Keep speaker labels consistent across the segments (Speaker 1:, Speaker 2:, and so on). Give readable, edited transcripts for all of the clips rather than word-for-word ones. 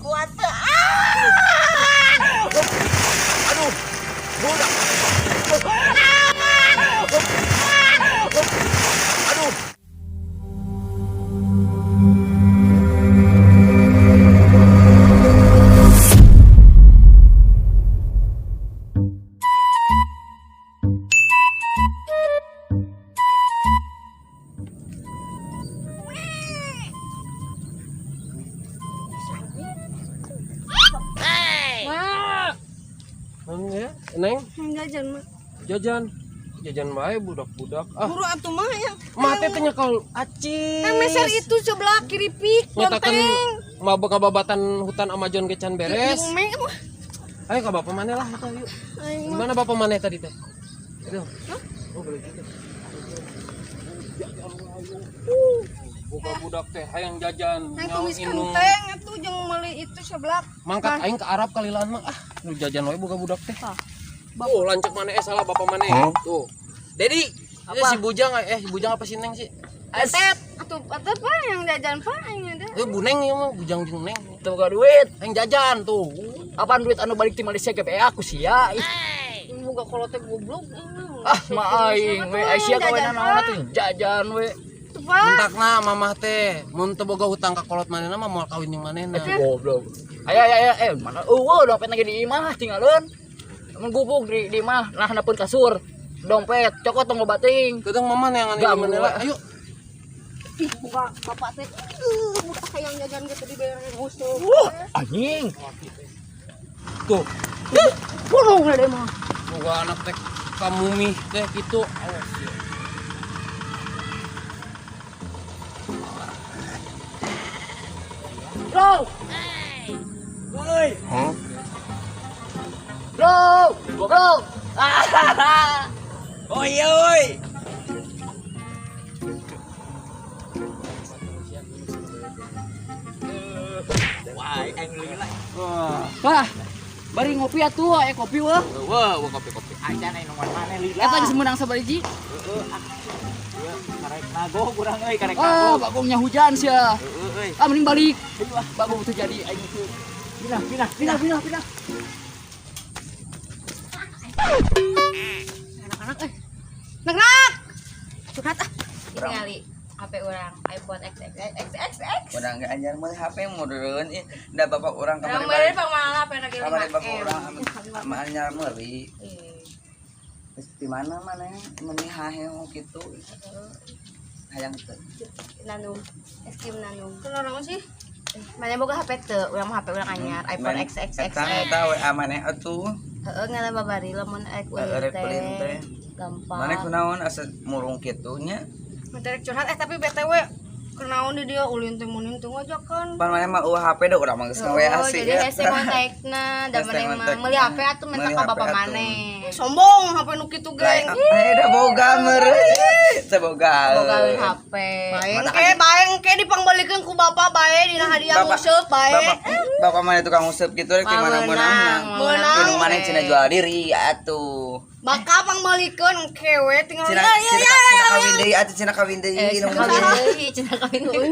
Speaker 1: Kuat teu? Ah!
Speaker 2: Aduh. Budak. Aduh.
Speaker 3: Neng ya, Neng,
Speaker 1: Jajan mah.
Speaker 3: Jajan. Jajan bae budak-budak. Ah,
Speaker 1: Buru atuh mah yang.
Speaker 3: Mate teh nyekel acis.
Speaker 1: Yang meser itu sebelah keripik
Speaker 3: Nyatakan
Speaker 1: lonteng.
Speaker 3: mabok kababatan hutan Amazon ge can beres.
Speaker 1: Yang mah.
Speaker 3: Ayo ke bapak maneh lah eta yuk.
Speaker 1: Aing mah.
Speaker 3: Gimana bapak maneh tadi teh? Itu. Oh, boleh gitu. Buka budak teh hayang jajan.
Speaker 1: Yang
Speaker 3: Nyaho
Speaker 1: tumis
Speaker 3: indung.
Speaker 1: kenteng atuh jeung meuli itu sebelah.
Speaker 3: Mangkat aing ke Arab kalilaan mah, ah, nu jajan wae buka budak teh.
Speaker 1: Tah.
Speaker 3: Oh, lancek mana, eh salah bapak mana. Tuh. Dedi, ini si Bujang, eh si Bujang apa si Neng sih?
Speaker 1: Atet atuh atuh pak yang jajan pak aing ada.
Speaker 3: Eh Bu Neng ya mah, Bujang jeung Neng.
Speaker 2: Teu boga duit.
Speaker 3: Aing jajan tuh.
Speaker 2: Apaan duit anu balik ti Malaysia ge aku sia. Ih.
Speaker 1: Boga kolot teh goblok.
Speaker 2: Ah, mah aing we ai sia kawenan naon atuh jajan we.
Speaker 1: Tuh pak.
Speaker 3: Mentakna mamah teh, mun teu boga hutang ka kolot manehna mah moal kawin jeung manehna.
Speaker 2: Eh goblok. Aya aya aya, eh mana eueuh dompet lagi di imah tinggalin. Mun gubuk di imah nah handapeun kasur. Dompet cokot tong loba teuing.
Speaker 3: Kedeung mamah neangan
Speaker 2: Gak
Speaker 3: ini maneh lah. Ayo.
Speaker 1: Ih, boga bapak teh. Budak hayang jajan ge teu dibere ngusuk.
Speaker 2: Wah, anjing.
Speaker 3: Tuh,
Speaker 1: Pulung deh mah.
Speaker 3: boga anak teh kamumi teh kitu. Awas ya.
Speaker 2: Bro.
Speaker 3: Woi.
Speaker 2: Bro. Bro.
Speaker 4: Oh iya, oi. Wah, aing lila.
Speaker 2: Wah, bari ngopi atuh, aya kopi wah.
Speaker 3: Wah, wah kopi-kopi.
Speaker 4: Aing aing nungguan maneh lila.
Speaker 2: Eta geus meunang sabariji.
Speaker 4: Heeh, ah. Ieu karek nago kurang euy, karek
Speaker 2: Wah,
Speaker 4: nago.
Speaker 2: bagongnya hujan sia.
Speaker 4: Heeh euy.
Speaker 2: Ah, mending balik. Wah, bagong teu jadi aing itu.
Speaker 4: Pindah, pindah,
Speaker 2: Pindah, pindah, pindah.
Speaker 1: Anak-anak eh. Anak-anak. Curhat ah. Ningali HP urang iPhone X X X X X.
Speaker 4: Urang ge anyar meuli HP meureun ih, da bapak urang
Speaker 1: Urang
Speaker 4: kamari
Speaker 1: beureun pangmalah HP lagi
Speaker 4: kamari bapak
Speaker 1: 5M.
Speaker 4: urang sama anyar meuli.
Speaker 1: Ih.
Speaker 4: Geus di mana maneh meuni hahe kitu. Hayang teu.
Speaker 1: Nanum, es krim nanum. Kenapa sih? Mana boga HP teu? Urang mah HP urang anyar iPhone X X X.
Speaker 4: Eta eta WA maneh atuh.
Speaker 1: Heeh, ngala babari lamun ek
Speaker 4: Heeh, rek ulin teh.
Speaker 1: Gampang.
Speaker 4: Maneh kunaon asa murung kitu nya?
Speaker 1: Minta rek curhat, eh tapi BTW kunaon di dia ulin teh mun teu ngajakan.
Speaker 4: Pan maneh mah eueuh HP da urang mah geus nge-WA
Speaker 1: Oh,
Speaker 4: sih.
Speaker 1: jadi hese kontakna da
Speaker 4: Hese
Speaker 1: maneh mah
Speaker 4: kontakna.
Speaker 1: meuli HP atuh minta
Speaker 4: Meuli
Speaker 1: ka
Speaker 4: HP
Speaker 1: bapak
Speaker 4: atuh.
Speaker 1: maneh. Sombong HP nu kitu
Speaker 4: Lain,
Speaker 1: geng.
Speaker 4: eh da boga meureun. Teu boga.
Speaker 1: Bogaeun HP. Bae engke dipangbalikeun ku bapak bae dina hadiah nguseup bae.
Speaker 4: Bapak, bapak mana tukang nguseup gitu rek di mana meunang.
Speaker 1: Meunang.
Speaker 4: Minum maneh cenah jual diri atuh.
Speaker 1: Bakal pangbalikeun engke we tinggal
Speaker 4: Cenah cenah cenah kawin deui atuh cenah kawin deui
Speaker 5: Eh,
Speaker 4: minum
Speaker 5: cenah kawin deui, cenah kawin deui.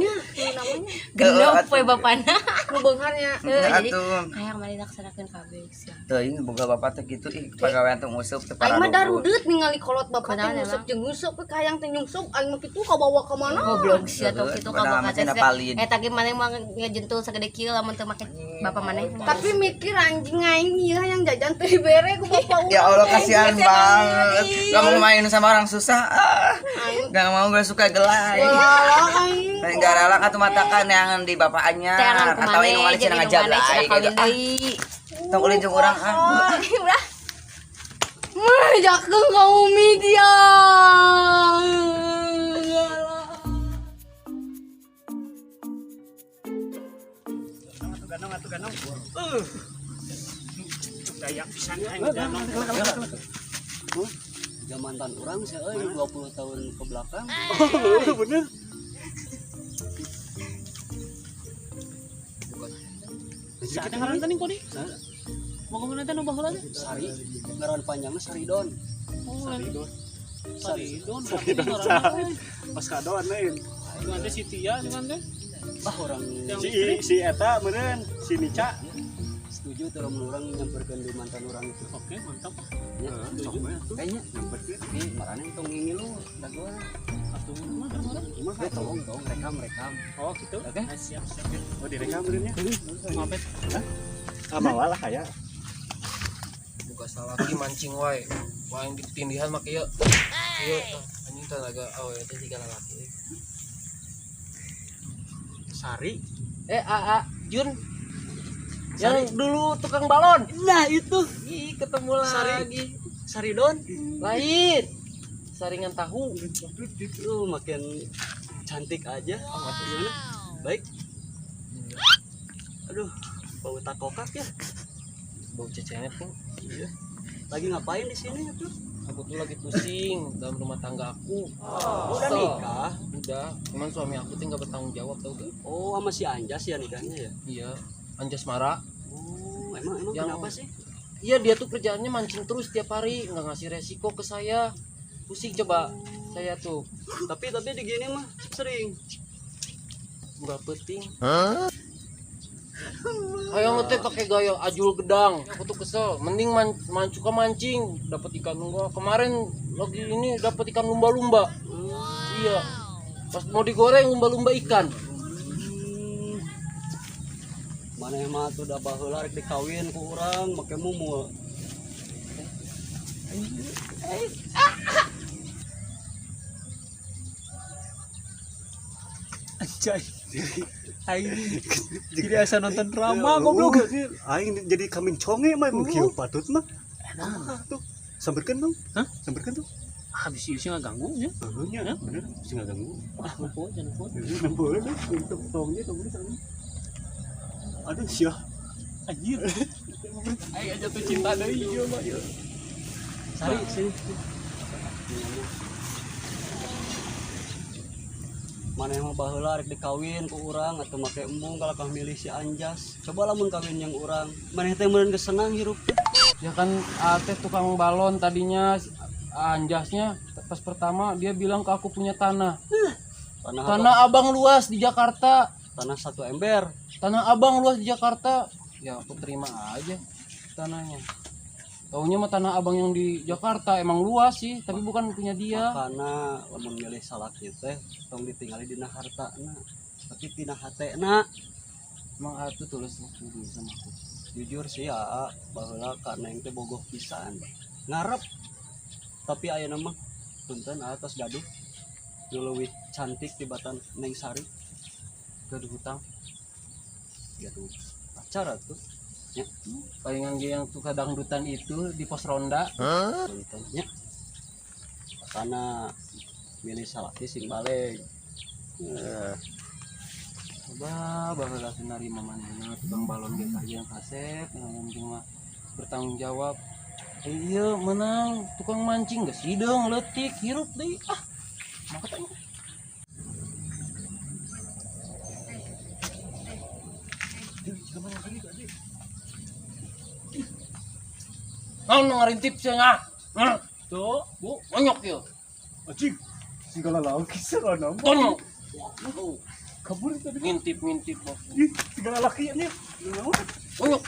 Speaker 5: Genep
Speaker 4: Heeh,
Speaker 5: we bapana.
Speaker 1: nu beungharnya.
Speaker 5: Heeh, jadi
Speaker 4: Atuh.
Speaker 5: hayang maneh laksanakeun kabeh sia.
Speaker 4: Teuing boga bapak teh kitu ih pagawean teh nguseup teh
Speaker 1: Aing mah
Speaker 4: pararuguh.
Speaker 1: darudeut ningali kolot bapak teh
Speaker 5: Kunaon
Speaker 1: nguseup
Speaker 5: emang?
Speaker 1: jeung nguseup we hayang teh nyungsup aing mah kitu kabawa ka mana.
Speaker 5: Goblok sia tong
Speaker 4: Heeh,
Speaker 5: kitu ka
Speaker 4: padahal
Speaker 5: bapak
Speaker 4: mah
Speaker 5: teh.
Speaker 4: cenah palid.
Speaker 5: Eta ge maneh mah ngejentul sagede kieu lamun teu make bapak maneh.
Speaker 1: Tapi mikir anjing aing ieu hayang jajan teh dibere ku bapak urang.
Speaker 4: Ya Allah kasihan banget. Gak mau main sama orang susah. Ah. Gak mau gue suka gelai.
Speaker 1: Walah aing.
Speaker 4: Gak rela atuh matakan yang di bapak anyar
Speaker 5: Teangan ku
Speaker 4: atau
Speaker 5: maneh
Speaker 4: indung maneh
Speaker 5: jeung
Speaker 4: cenah
Speaker 5: indung maneh
Speaker 4: ngajablay
Speaker 5: cenah
Speaker 4: gitu.
Speaker 5: kawin
Speaker 4: Ah,
Speaker 5: deui.
Speaker 4: tong ulin jeung urang ah.
Speaker 5: Udah.
Speaker 1: Mah jakeun ka Umi dia.
Speaker 6: Mantan orang sih euy 20 tahun ke belakang.
Speaker 3: Bener. Kita ngaran tadi kok di? Mau kemana teh nu baheula teh?
Speaker 6: Sari ngaran panjangnya Saridon.
Speaker 3: Oh, Saridon.
Speaker 6: Sari.
Speaker 3: Saridon. Saridon.
Speaker 7: Pas kadon lain.
Speaker 3: Cuman teh si Tia cuman teh.
Speaker 6: Ah orang
Speaker 7: Si eta meureun, si Nica.
Speaker 6: Setuju tuh lamun urang nyamperkeun di mantan urang itu.
Speaker 7: Oke, mantap.
Speaker 6: Ya,
Speaker 7: Setuju.
Speaker 6: Kayaknya
Speaker 7: Nyamperkeun.
Speaker 6: Nih, makanya tong ngilu dagoan.
Speaker 7: Atuh mah orang.
Speaker 6: Eh, tolong tolong rekam rekam.
Speaker 7: Oh, gitu.
Speaker 6: Oke.
Speaker 7: Siap, siap. Oh, direkam meureun nya. Ngapet. Hah? Ah, mawa lah aya.
Speaker 3: Buka salaki mancing wae. Wah, yang ditindihan mah kieu. Kieu anjing tenaga awewe teh siga lalaki.
Speaker 6: Sari.
Speaker 3: AA Jun. Yang dulu tukang balon.
Speaker 6: Nah, itu.
Speaker 3: Ih, ketemu lagi.
Speaker 6: Saridon.
Speaker 3: Lain. Saringan tahu.
Speaker 6: Lu makin cantik aja. Gimana? Baik. Aduh, bau takokak ya.
Speaker 3: Bau cecenet tuh.
Speaker 6: Iya. Lagi ngapain di sini tuh?
Speaker 3: Aku tuh lagi pusing dalam rumah tangga aku.
Speaker 6: Oh, udah
Speaker 3: Kesel.
Speaker 6: nikah?
Speaker 3: Udah, cuman suami aku tuh nggak bertanggung jawab tau gak?
Speaker 6: Oh, sama si Anjas ya nikahnya ya?
Speaker 3: Iya, Anjas Mara.
Speaker 6: Oh, emang emang
Speaker 3: Yang-
Speaker 6: kenapa sih?
Speaker 3: Iya, dia tuh kerjaannya mancing terus tiap hari, nggak ngasih resiko ke saya. Pusing coba saya tuh.
Speaker 6: Tapi di gini mah sering.
Speaker 3: Nggak penting. Ayo ngeteh pakai gaya ajul gedang. Aku tuh kesel. Mending suka mancing, dapat ikan enggak. Kemarin lagi ini dapat ikan lumba-lumba. Iya. Pas mau digoreng lumba-lumba ikan.
Speaker 6: Mana mah tuh udah baheula rek dikawin ku urang make mumul.
Speaker 7: Anjay. Aing jadi asa nonton drama goblok. Aing jadi kambing conge mah mun kieu patut mah. Enak tuh. Samberkeun dong.
Speaker 8: Hah?
Speaker 7: Samberkeun tuh.
Speaker 8: Ah, bisi bisi ngaganggu nya.
Speaker 7: Heeh nya, bener. Bisi ngaganggu.
Speaker 8: Ah, nempo jangan nempo.
Speaker 7: Heeh, nempo deh. Untuk tongnya tong sana. Aduh sia.
Speaker 8: Anjir.
Speaker 3: Aing jatuh cinta deui ieu mah ieu.
Speaker 6: Sari sini. Mana mah baheula rek dikawin ku urang atau make embung kalau kah milih si Anjas. Coba lamun kawin yang urang, maneh teh meureun geus senang hirup teh.
Speaker 3: Ya kan Ate tukang balon tadinya Anjasnya pas pertama dia bilang ke aku punya tanah.
Speaker 6: Tanah
Speaker 3: Tanah abang luas di Jakarta.
Speaker 6: Tanah satu ember.
Speaker 3: Tanah abang luas di Jakarta. Ya aku terima aja tanahnya. Taunya mah tanah abang yang di Jakarta emang luas sih, tapi bukan punya dia.
Speaker 6: Makana lamun milih salaki teh tong ditinggali dina hartana, tapi tina hatena.
Speaker 3: Emang Ate tulus jujur sama aku.
Speaker 6: Jujur sih ya, baheula ka neng teh bogoh pisan. Ngarep. Tapi ayeuna mah punten atas gaduh. Nu leuwih cantik tibatan Neng Sari.
Speaker 3: Gaduh hutang.
Speaker 6: Gaduh pacar atuh. Ya,
Speaker 3: Palingan dia yang suka dangdutan itu di pos ronda.
Speaker 6: punten nya. Makana milih salaki sing baleg.
Speaker 3: Coba baheula teh narima manehna tukang balon ge yang kasep, yang penting mah bertanggung jawab. Iya menang tukang mancing geus hideung leutik hirup deui. Ah, maka teh. Naon nu ngarintip sia ngah? Tuh, Bu, monyok ieu.
Speaker 7: Anjing. Segala lauk kisah nama.
Speaker 3: Tonyok.
Speaker 7: Kabur tadi.
Speaker 3: Ngintip-ngintip, Bos.
Speaker 7: Ih, segala laki nya. Naon?
Speaker 3: Monyok.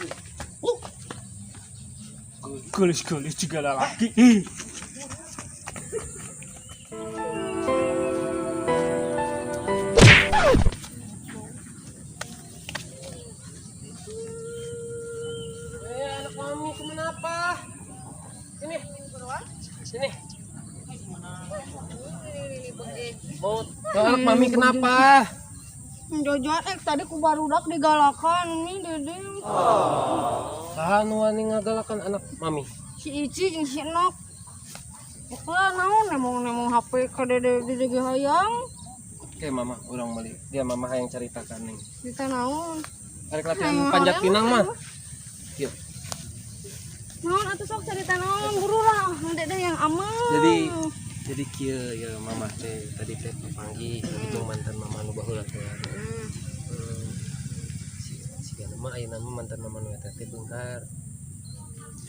Speaker 7: Gelis-gelis segala laki. Ih.
Speaker 3: Anak mami kenapa? Sini. Sini. Mau anak mami kenapa?
Speaker 1: Jajan tadi ku barudak digalakan nih Dede.
Speaker 3: Saha nu wani ngagalakan anak mami?
Speaker 1: Si Ici jeung si Nok. Pokoknya naon nemong-nemong HP ka Dede Dede ge hayang.
Speaker 3: Oke mama, urang meuli. Dia mama hayang caritakan nih.
Speaker 1: Cerita naon?
Speaker 3: Arek latihan panjat pinang mah. Yuk.
Speaker 1: Naon atuh sok cerita naon buru lah Dede yang aman.
Speaker 3: Jadi kieu ya mama teh tadi teh papanggih jeung mantan mama nu baheula teh. Si mah ayeuna mah mantan mama nu eta teh beunghar.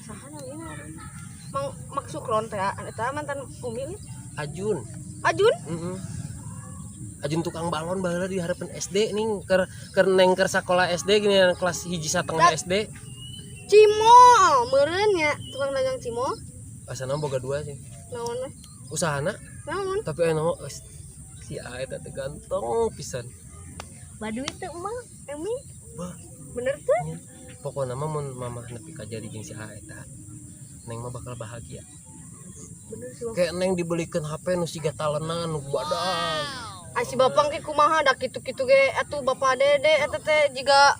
Speaker 1: Saha namina? Mang maksud ron teh eta mantan Umi nih.
Speaker 3: Ajun.
Speaker 1: Ajun?
Speaker 3: Heeh. Ajun tukang balon baheula di hareupeun SD ning keur keur neng keur sakola SD gini kelas 1,5 SD.
Speaker 1: Cimol meureun nya tukang dagang cimol.
Speaker 3: Asana boga dua sih.
Speaker 1: Naon we?
Speaker 3: Usahana
Speaker 1: Naon?
Speaker 3: tapi aya nama si A eta teh ganteng pisan.
Speaker 5: Baduy teh emang.
Speaker 1: Emi
Speaker 3: Bah,
Speaker 1: bener tuh.
Speaker 3: pokokna mah mun mamah nepi ka jadi jeung si A eta, neng mah bakal bahagia.
Speaker 1: Bener sih.
Speaker 3: Kayak neng dibelikeun HP nu siga talenan nu badag.
Speaker 1: Ai si bapang ke kumaha da kitu-kitu ge atuh bapak dede eta teh jiga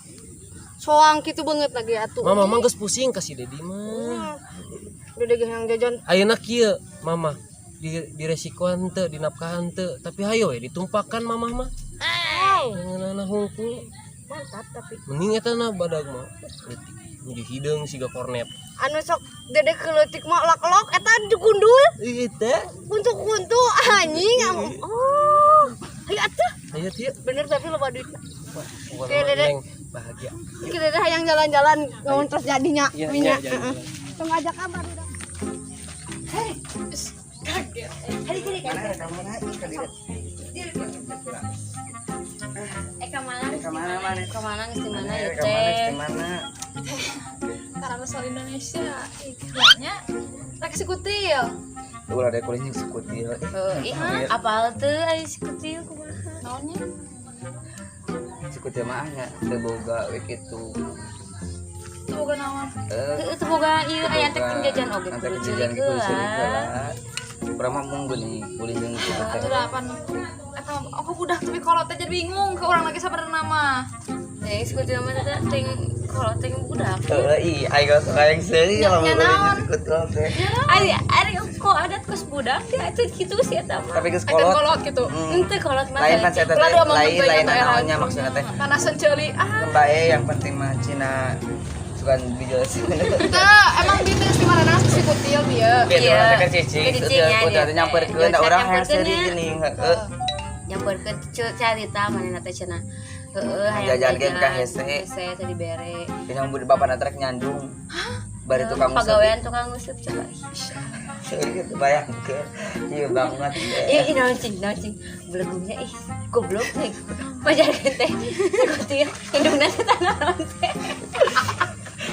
Speaker 1: soang kitu banget lagi atuh.
Speaker 3: Mama mah geus pusing ka si Dedi mah.
Speaker 1: Dede ge yang jajan
Speaker 3: Ayeuna kieu mama di diresikoan teu, dinafkahan teu, tapi hayo we ditumpakan mamah mah. Ngeunana hungkul.
Speaker 1: Mantap tapi
Speaker 3: Mending eta na badag mah. Leutik nuju hideung siga kornet.
Speaker 1: Anu sok dede keleutik mah lak-lok eta gundul.
Speaker 3: Ih teh.
Speaker 1: Kuntu-kuntu anjing. Oh. Hayu atuh.
Speaker 3: Hayu tieu.
Speaker 1: Bener tapi loba duit.
Speaker 3: Pokokna
Speaker 1: Oke,
Speaker 3: mah
Speaker 1: Dede.
Speaker 3: neng bahagia.
Speaker 1: Kita dede hayang jalan-jalan ngomong terus jadinya
Speaker 3: Iya,
Speaker 1: minyak.
Speaker 3: iya, jalan-jalan.
Speaker 1: Tong ajak kabar udah.
Speaker 5: Eh ka mana?
Speaker 4: Ka mana, mana?
Speaker 5: Ka mana geus di mana
Speaker 4: Eh,
Speaker 5: ieu
Speaker 4: ka mana,
Speaker 5: teh?
Speaker 4: di mana?
Speaker 9: Karena soal Indonesia, nya rek sikutil.
Speaker 4: Ulah deh kulitnya sekutil.
Speaker 5: Heuh, ih, apal teu ari sikutil kumaha?
Speaker 9: Naonnya?
Speaker 4: Sekutil mah nya teu boga we kitu.
Speaker 9: Teu boga naon?
Speaker 4: Eh,
Speaker 5: Heuh, teu boga ieu aya antek jeung jajan oge
Speaker 4: Antek
Speaker 5: kudu
Speaker 4: jajan
Speaker 5: ceurik
Speaker 4: kudu ceurik
Speaker 5: heula.
Speaker 4: heula. Urang mah mung geuning ulin jeung kitu teh.
Speaker 9: Atuh da pan eta aku budak tapi kolot teh jadi bingung ke orang lagi sabarna mah.
Speaker 5: Teh sikutil mah teh ting kolot ting budak.
Speaker 4: Heuh, ih, aing geus hayang seuri
Speaker 9: Nya-
Speaker 4: lamun
Speaker 9: nya
Speaker 4: ulin jeung
Speaker 9: naon?
Speaker 4: sekutil teh.
Speaker 5: Ari ari kok adat kos budak ya itu kitu sih eta mah.
Speaker 4: Tapi geus
Speaker 9: Eta
Speaker 4: kolot.
Speaker 9: kolot gitu.
Speaker 4: Hmm.
Speaker 5: Henteu kolot mah.
Speaker 4: Lain pan saya teh
Speaker 9: Ulah dua
Speaker 4: lain
Speaker 9: momen
Speaker 4: lain
Speaker 9: teh eta
Speaker 4: naonnya maksudna teh.
Speaker 9: Tanah senceuli ah.
Speaker 4: Bae yang penting mah Cina sukan dijelasin.
Speaker 9: Teu, emang dia teh di mana sikutil dia.
Speaker 4: Biar
Speaker 5: Iya.
Speaker 4: urang teh kan cicing,
Speaker 5: Ke cicingnya
Speaker 4: udah
Speaker 5: dia.
Speaker 4: nyamperkeun da
Speaker 5: Jauh
Speaker 4: urang hayang
Speaker 5: nyamperkeun
Speaker 4: seuri
Speaker 5: nya.
Speaker 4: geuning heueuh.
Speaker 5: Nyamperkeun carita manehna teh cenah. Heueuh hayang
Speaker 4: Jajan ge ka hese.
Speaker 5: Hese teh dibere.
Speaker 4: Yang budi bapak trek nyandung. Bari tukang nguseup.
Speaker 5: Pagawean tukang nguseup coba.
Speaker 4: Seuri gitu bayangkeun. Ieu banget.
Speaker 5: Ih, ih naon cing, naon cing. Belegungnya ih, goblok teh. Pajarkeun teh. Sikutil hidungna teh naon teh.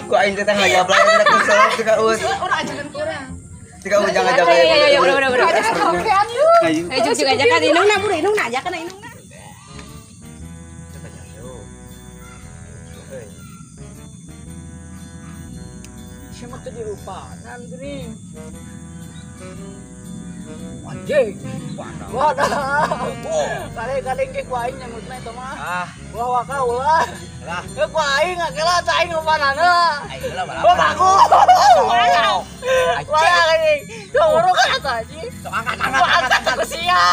Speaker 4: Ku aing teh ngajablay teh kesel tika us.
Speaker 9: Urang ajakan ke urang.
Speaker 4: Tika ujang ngajablay.
Speaker 5: Ayo ayo udah udah udah.
Speaker 9: Ajakan kaokean yuk.
Speaker 5: Ayo cuk cuk ajakan indungna buru indungna ajakan indungna.
Speaker 2: Siapa tuh dilupakan geuning. Anjing. Wadah. Kadeng-kadeng ke ku aing nyangutna eta mah.
Speaker 4: Ah,
Speaker 2: Wah wah ka ulah.
Speaker 4: Lah.
Speaker 2: Ke ku aing ngakela teh aing lupanana.
Speaker 4: aing lah
Speaker 2: Wah bagus. Wah anjing. Cowok kan atuh anjing.
Speaker 4: Sok angkat
Speaker 2: Wah angkat aku sia.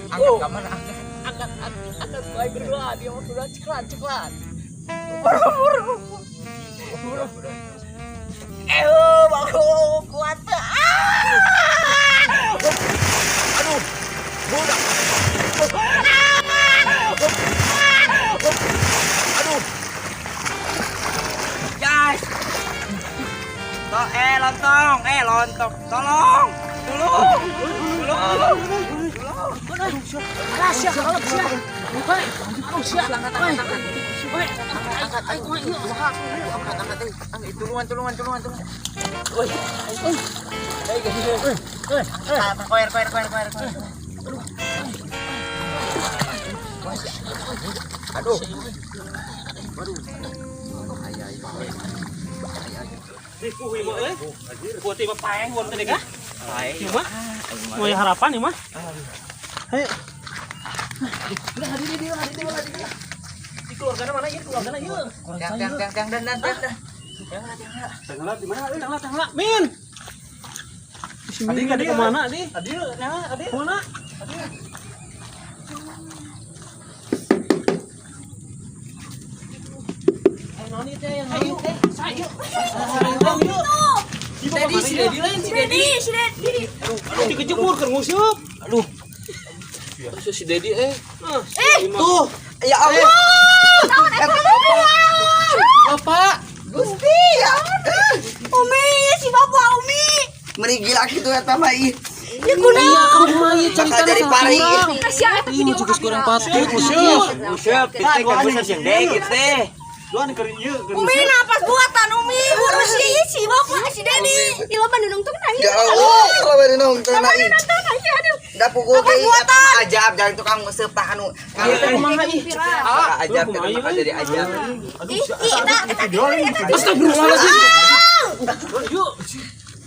Speaker 4: Angkat ka mana?
Speaker 2: Angkat angkat angkat ku aing berdua dia mah berdua ceklan ceklan. Buru buru. Buru. Eh, bagus kuat teh. Ah!
Speaker 4: Aduh. Budak. Aduh. Guys. Lontong, lontong. Tolong. Tolong. Tolong. Tulungan, tulungan, tulungan, tulungan. Woi. Koer, koer, koer, koer, koer. Aduh.
Speaker 8: Buat tiba paeng buat tadi kah? Paeng. Ieu mah. Mau harapan ieu mah. Ayo. Di keluargana mana ieu? Keluargana ieu.
Speaker 4: Tiang, tiang, tiang, tiang, dan, dan, dan, dan.
Speaker 7: Tengah di mana?
Speaker 8: Tanglah, tanglah. Min. Si Min adi kemana adi?
Speaker 7: Adi, adi.
Speaker 8: Kemana? Ayo, ayo. Ayo.
Speaker 4: Dedi, si Dedi lain, si Dedi.
Speaker 1: Si Dedi.
Speaker 8: Aduh, dikejebur keur nguseup.
Speaker 3: Aduh. Si Dedi eh.
Speaker 4: Tuh, ya Allah.
Speaker 3: Bapak.
Speaker 4: Gusti ya.
Speaker 1: Umi, si bapak Umi.
Speaker 4: Meri gila gitu eta mah ih.
Speaker 1: Ya kunaon?
Speaker 3: Iya, kamu mah ieu
Speaker 4: Bakal
Speaker 3: carita
Speaker 4: jadi pari.
Speaker 9: Kasihan eta
Speaker 3: Ih,
Speaker 9: video
Speaker 3: mau cukup kurang patut.
Speaker 2: Buset, teh kan bisa sieun deui kitu teh.
Speaker 7: Duan keur ieu keur
Speaker 1: Umi napas buatan Umi, buru si si bapak si Dedi.
Speaker 5: Ih, loba nu nungtung na
Speaker 4: Ya Allah, kalau bari nonton
Speaker 1: Loba nu
Speaker 4: ih.
Speaker 1: nonton aja aduh.
Speaker 4: Da pukul
Speaker 1: Apa
Speaker 4: ke
Speaker 1: buatan?
Speaker 4: Ajab jangan tukang nguseup tah anu.
Speaker 3: Kumaha ih?
Speaker 4: Ajab teh bakal jadi ajab.
Speaker 1: Ih, ih, eta eta eta.
Speaker 3: Astagfirullahaladzim.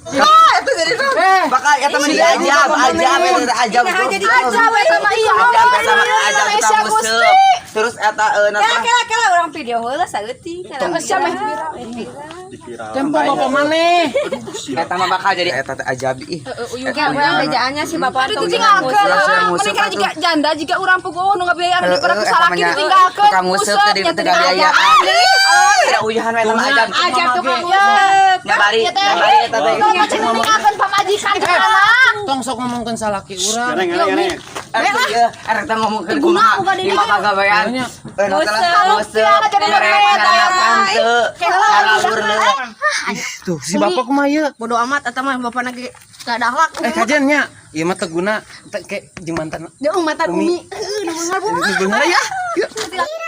Speaker 4: Ah, itu jadi naon? Bakal eta mah jadi ajab, ajab eta teh ajab.
Speaker 1: Nah, jadi
Speaker 9: Ajab eta mah iya.
Speaker 4: Ajab eta mah ajab
Speaker 9: Malaysia
Speaker 4: tukang
Speaker 9: Gusti.
Speaker 4: nguseup. Terus eta
Speaker 5: Kela
Speaker 4: nata
Speaker 5: kela kela orang video heula saeutik. Kela
Speaker 9: Sia meh viral.
Speaker 7: diviral.
Speaker 3: Tempo bapak maneh.
Speaker 4: eta mah bakal jadi eta teh ajab ih.
Speaker 5: Ya, urang bejaannya si bapak
Speaker 9: Aduh ditinggalkeun.
Speaker 4: Urang sedang nguseup
Speaker 9: Mending kana
Speaker 4: atuh.
Speaker 9: jiga janda jiga urang puguh nu ngabiayaan
Speaker 4: Heeh,
Speaker 9: di para
Speaker 4: eta
Speaker 9: salaki
Speaker 4: mah nya
Speaker 9: ditinggalkeun.
Speaker 4: Tukang nguseup teh di
Speaker 9: nya
Speaker 4: teu ngabiayaan. Tidak uyahan eta mah ajab.
Speaker 5: Ajab tukang nguseup.
Speaker 4: Nyabari, nyabari eta teh.
Speaker 9: Kalau macam ditinggalkeun pamajikan jeung anak.
Speaker 3: Tong sok ngomongkeun salaki urang.
Speaker 7: Gareng gareng gareng.
Speaker 4: Erek ieu, erek teh ngomongkeun kumaha di pagawean. Eh, nguseup,
Speaker 9: Jadi
Speaker 4: merek
Speaker 9: merek,
Speaker 4: ngarapan teu, ngalur.
Speaker 3: Tuh, si bapak kumaha ieu?
Speaker 1: Bodoh amat eta mah bapak lagi gak ada akhlak.
Speaker 3: Eh, kajian nya. Ieu mah teu guna. Teh kayak jeung mantan.
Speaker 1: Dia mantan
Speaker 3: Umi.
Speaker 1: Umi. Heeh, nu bener
Speaker 3: Bener ya? Yuk.
Speaker 1: Bu.